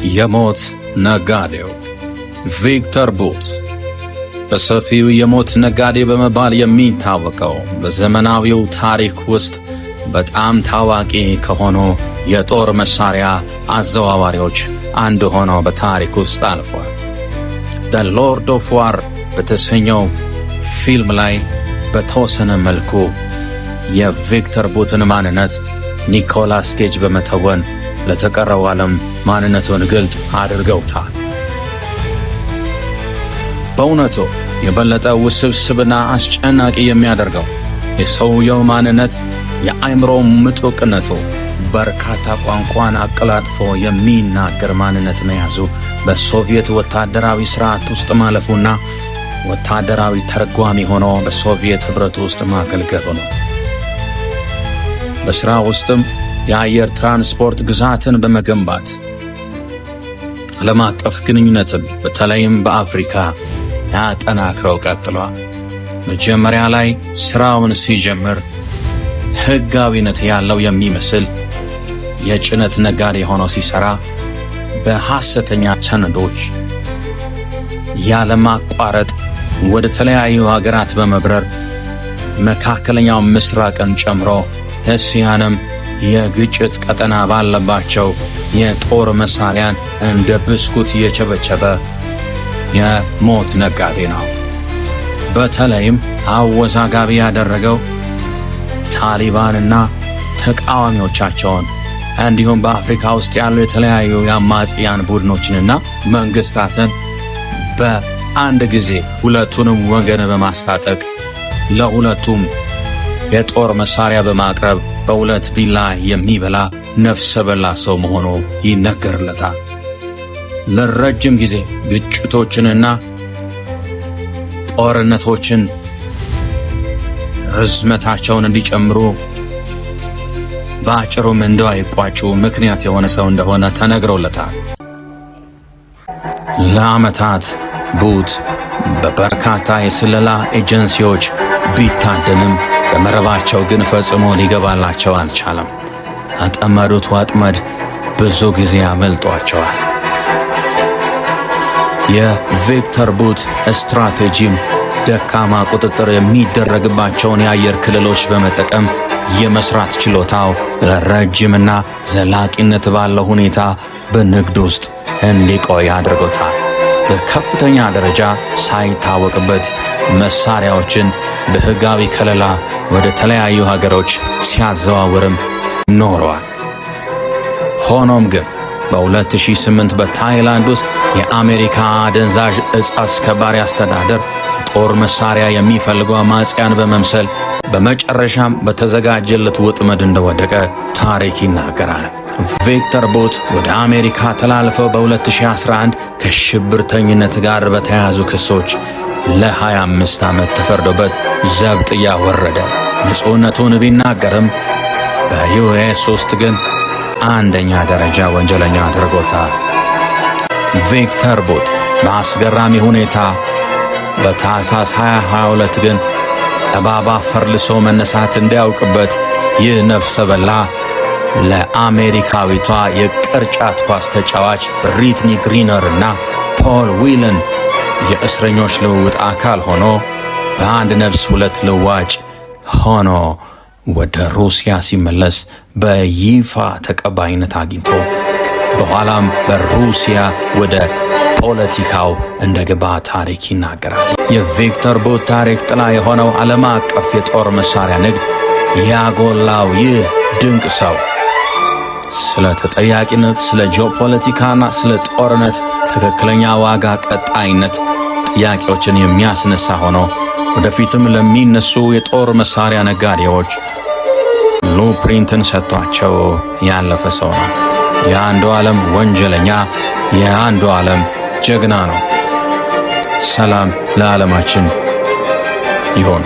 የሞት ነጋዴው ቪክተር ቡት በሰፊው የሞት ነጋዴ በመባል የሚታወቀው በዘመናዊው ታሪክ ውስጥ በጣም ታዋቂ ከሆኑ የጦር መሳሪያ አዘዋዋሪዎች አንዱ ሆኖ በታሪክ ውስጥ አልፏል። The Lord of War በተሰኘው ፊልም ላይ በተወሰነ መልኩ የቪክተር ቡትን ማንነት ኒኮላስ ኬጅ በመተወን ለተቀረው ዓለም ማንነቱን ግልጥ አድርገውታል። በእውነቱ የበለጠ ውስብስብና አስጨናቂ የሚያደርገው የሰውየው ማንነት የአእምሮ ምጡቅነቱ፣ በርካታ ቋንቋን አቀላጥፎ የሚናገር ማንነት መያዙ፣ በሶቪየት ወታደራዊ ሥርዓት ውስጥ ማለፉና ወታደራዊ ተርጓሚ ሆኖ በሶቪየት ኅብረት ውስጥ ማገልገሉ ነው። በሥራ ውስጥም የአየር ትራንስፖርት ግዛትን በመገንባት ዓለም አቀፍ ግንኙነትን በተለይም በአፍሪካ ያጠናክረው ቀጥሏል። መጀመሪያ ላይ ሥራውን ሲጀምር ሕጋዊነት ያለው የሚመስል የጭነት ነጋዴ ሆኖ ሲሠራ በሐሰተኛ ሰነዶች ያለማቋረጥ ወደ ተለያዩ ሀገራት በመብረር መካከለኛው ምስራቅን ጨምሮ እስያንም የግጭት ቀጠና ባለባቸው የጦር መሳሪያን እንደ ብስኩት እየቸበቸበ የሞት ነጋዴ ነው። በተለይም አወዛጋቢ ያደረገው ታሊባንና ተቃዋሚዎቻቸውን እንዲሁም በአፍሪካ ውስጥ ያሉ የተለያዩ የአማጽያን ቡድኖችንና መንግስታትን በአንድ ጊዜ ሁለቱንም ወገን በማስታጠቅ ለሁለቱም የጦር መሳሪያ በማቅረብ በሁለት ቢላ የሚበላ ነፍሰ በላ ሰው መሆኑ ይነገርለታል። ለረጅም ጊዜ ግጭቶችንና ጦርነቶችን ርዝመታቸውን እንዲጨምሩ፣ በአጭሩም እንዳይቋጩ ምክንያት የሆነ ሰው እንደሆነ ተነግሮለታል። ለዓመታት ቡት በበርካታ የስለላ ኤጀንሲዎች ቢታደንም በመረባቸው ግን ፈጽሞ ሊገባላቸው አልቻለም። አጠመዱት ወጥመድ ብዙ ጊዜ አመልጧቸዋል። የቪክተር ቡት ስትራቴጂም ደካማ ቁጥጥር የሚደረግባቸውን የአየር ክልሎች በመጠቀም የመስራት ችሎታው ለረጅምና ዘላቂነት ባለው ሁኔታ በንግድ ውስጥ እንዲቆይ አድርጎታል። በከፍተኛ ደረጃ ሳይታወቅበት መሳሪያዎችን በሕጋዊ ከለላ ወደ ተለያዩ ሀገሮች ሲያዘዋውርም ኖረዋል። ሆኖም ግን በ2008 በታይላንድ ውስጥ የአሜሪካ አደንዛዥ እጽ አስከባሪ አስተዳደር ጦር መሳሪያ የሚፈልጉ አማጽያን በመምሰል በመጨረሻም በተዘጋጀለት ወጥመድ እንደወደቀ ታሪክ ይናገራል። ቪክተር ቦት ወደ አሜሪካ ተላልፈው በ2011 ከሽብርተኝነት ጋር በተያያዙ ክሶች ለ25 ዓመት ተፈርዶበት ዘብጥያ ወረደ። ንጹሕነቱን ቢናገርም በ US ውስጥ ግን አንደኛ ደረጃ ወንጀለኛ አድርጎታል። ቪክተር ቦት በአስገራሚ ሁኔታ በታህሳስ 2022 ግን እባብ አፈር ልሶ መነሳት እንዲያውቅበት ይህ ነፍሰ በላ ለአሜሪካዊቷ የቅርጫት ኳስ ተጫዋች ብሪትኒ ግሪነር እና ፖል ዊለን የእስረኞች ልውውጥ አካል ሆኖ በአንድ ነፍስ ሁለት ልዋጭ ሆኖ ወደ ሩሲያ ሲመለስ በይፋ ተቀባይነት አግኝቶ በኋላም በሩሲያ ወደ ፖለቲካው እንደገባ ታሪክ ይናገራል። የቪክተር ቡት ታሪክ ጥላ የሆነው ዓለም አቀፍ የጦር መሳሪያ ንግድ ያጎላው ይህ ድንቅ ሰው ስለ ተጠያቂነት፣ ስለ ጂኦፖለቲካና ስለ ጦርነት ትክክለኛ ዋጋ ቀጣይነት ጥያቄዎችን የሚያስነሳ ሆኖ ወደፊትም ለሚነሱ የጦር መሳሪያ ነጋዴዎች blueprint ን ሰጥቷቸው ያለፈ ሰው ነው። የአንዱ ዓለም ወንጀለኛ፣ የአንዱ ዓለም ጀግና ነው። ሰላም ለዓለማችን ይሆን።